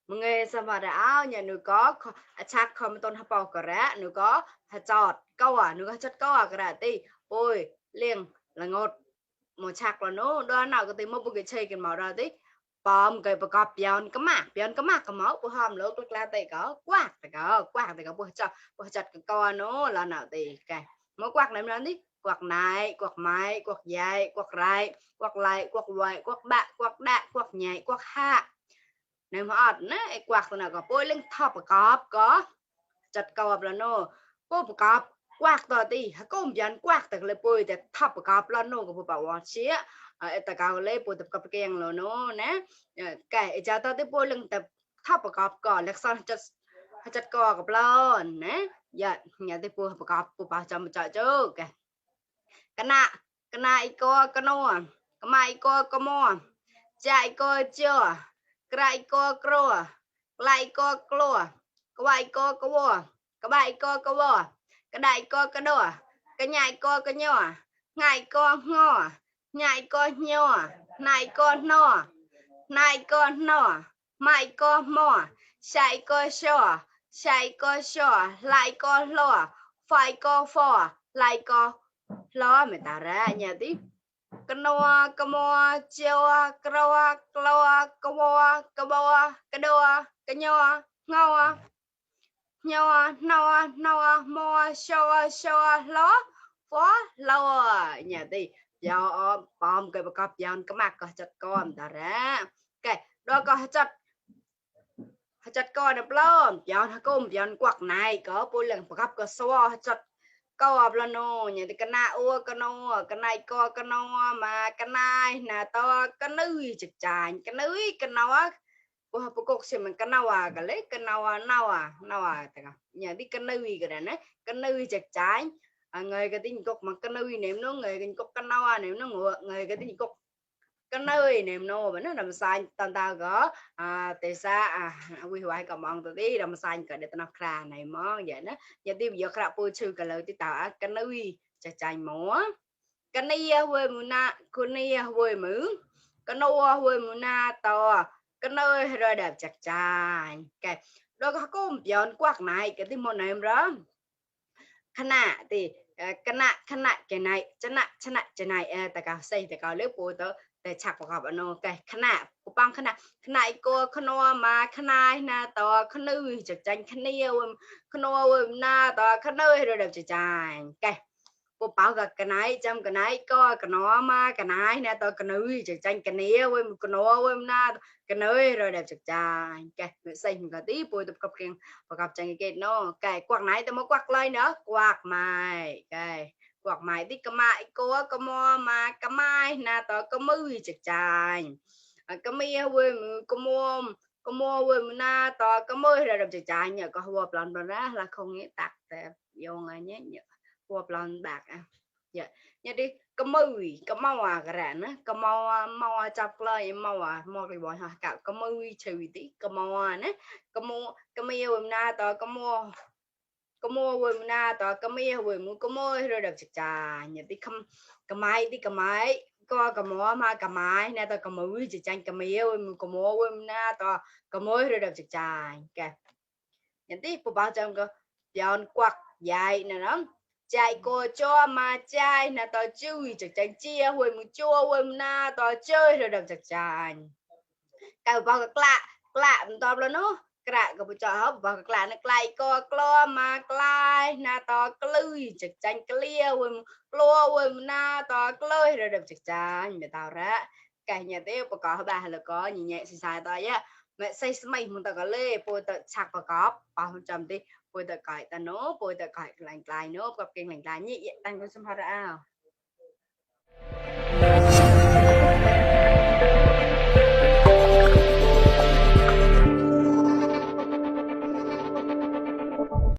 มึงสมาร์ทเนี่ยหนูก็ชักคอมต้นฮับปอกระหนูก็จอดก็หนูก็จัดก็กระตีโอ้ยเลี้ยงละงดหมดชักแล้วนู้ด้านnàoก็ตีมาบุกเชยกันมาแล้วตีปอมcáiประกอบเปลี่ยนก็มากก็เมาปุ๊บหอมเลิกแล้วตีก็กวาดแต่ก็ปุ๊บจัดก็ก่อนนู้แล้วnàoตีแกมา quạt ไหนนี่quạt này quạt máy quạt dây quạt rai quạt lại quạt quậy quạt bạ quạt đạ quạt nhảy quạt hạ nếu mà ọtนะไอ้กวักตัวน่ะก็ปุ้ยเล่งทับประกอบก็จัดกอบแล้วโน่ปุ้ยประกอบกวักตัวตีฮะก้มยันกวักแต่เลยปุ้ยแต่ทับประกอบแล้วโน่ก็ปุ้ยบอกว่าเชี่ยไอ้ตะกาวเลยปุ้ยแต่กับแกงแล้วโน่นะไก่ไอ้เจ้าตัวที่ปุ้ยเล่งแต่ทับประกอบก่อนแล้วซ้อนจัดกอกับเรานะอย่าที่ปุ้ยประกอบปุ้ยป่าจำจ่อเจ้าแกกะนะอีกอกะโน่กะมาอีกอกะมอจ่าอีกอเจ้ากระไอกอกลัวกลายกอกลัวกวายกอกวัวกระบายกอกวัวกระไดกอกระดัวกระใหญ่กอกระย่อง่ายกองอใหญ่กอย่อนายกอนอนายกอนอไม่กอมอใส่กอชอใส่กอชอลายกอลัวไฟกอฟอลายกอล้อไม่ตาระเนี่ยดิกนัวกมัวเจียวกรัวกลัวกบัวกบัวกระดัวกระยัวเงายัวนอนัวมัวชัวล้อฟ้อล้อเนี่ยดิยาวปอมเก็บกับยาวก็มากก็จัดก้อนแต่ละแกดอกก็จัดก้อนเปล่ายาวถ้าก้มยาวกวักไหนก็ปุ่นเหลืองประกับก็สวอจัดก็อบละโนเนี่ยที่กันนาอ้วกันโนกันนายก็กันโนมากันนายนาต่อกันนุยจัดจานกันนุยกันนาวพวกพวกเสมันกันนาวกันเลยกันนาวแต่ก็เนี่ยที่กันนุยกันนะกันนุยจัดจานngười cái tin cục mà cái nuôi niệm nó người cái cục cái nào niệm nó người cái tin cục cái nơi niệm nó mà nó làm sai tao tao gỡ tại sao quy hoạch cầm bằng từ đi làm sai cả để tao khra này món vậy đó giờ tiếp giờ khra bôi sư cả lời tí tao cái nơi chạy chạy múa cái này huề muna cái này huề mứ cái nô huề muna to cái nơi rồi đẹp chặt chài cái đó có một giờ quạt này cái tin môn này em đó ขณะที่ขณะแกไหนชนะจะไหนแต่ก็ใส่แต่ก็เลือกปูแต่ฉักประกอบอโนแกขณะปูปังขณะอีกขนวมาขณะนาต่อขนุยจากจันขณีวขนวนาต่อขนุยเราเดินจากจันแกปูเป่ากับกันไหนจำกันไหนก็กันนอมากันไหนนาต่อขนุยจากจันขณีวขนวนากันเลยเราเดินจากจันแกใส่มันก็ตีปูตบกับเกียงประกอบจังเกตโน่แกกวักไหนแต่มากวักเลยเนาะกวักไม้แกกวักไม้ที่กระมาอีกกระมอมากระไม้นาต่อกระมือจากจันกระมีเว้ยมือกระมอเว้ยมือนาต่อกระมือเราเดินจากจันเนี่ยก็หัวปลอนนะlà không nghĩa tạcแต่โยงอะไรเนี่ยหัวปลอนบากdạ nhà đi cái mùi cái màu cái rạn á cái màu chọc lời màu cái bò hả cả cái mùi chửi tí cái màu nè cái mèo na tao cái mùa na tao cái mèo cái mùi rồi được chả nhà đi không cái máy có cái mùa mà cái máy nè tao cái mùi chỉ chanh cái mèo cái mùa na tao cái mùi rồi được chả kìa nhà đi phụ bao trong cái dọn quạt dài nè đó chạy cô cho mà chạy là tao chui chắc chắn chia hồi một chua hồi na tao chơi rồi đập chắc chắn cái bao cái lạ tao là nó cái cái cho hấp vào cái lạ nó lại co clo mà lại na tao lươi chắc chắn clear hồi na tao lươi rồi đập chắc chắn để tao ra cái nhà tiếp có bà là có nhẹ nhẹ xài tao á mẹ xây mày muốn tao có lê bôi tao chặt vào có bao trăm đi bôi tờ cải ta nốt bôi tờ cải lành nốt gặp kinh lành như vậy tăng cái xâm hoa ra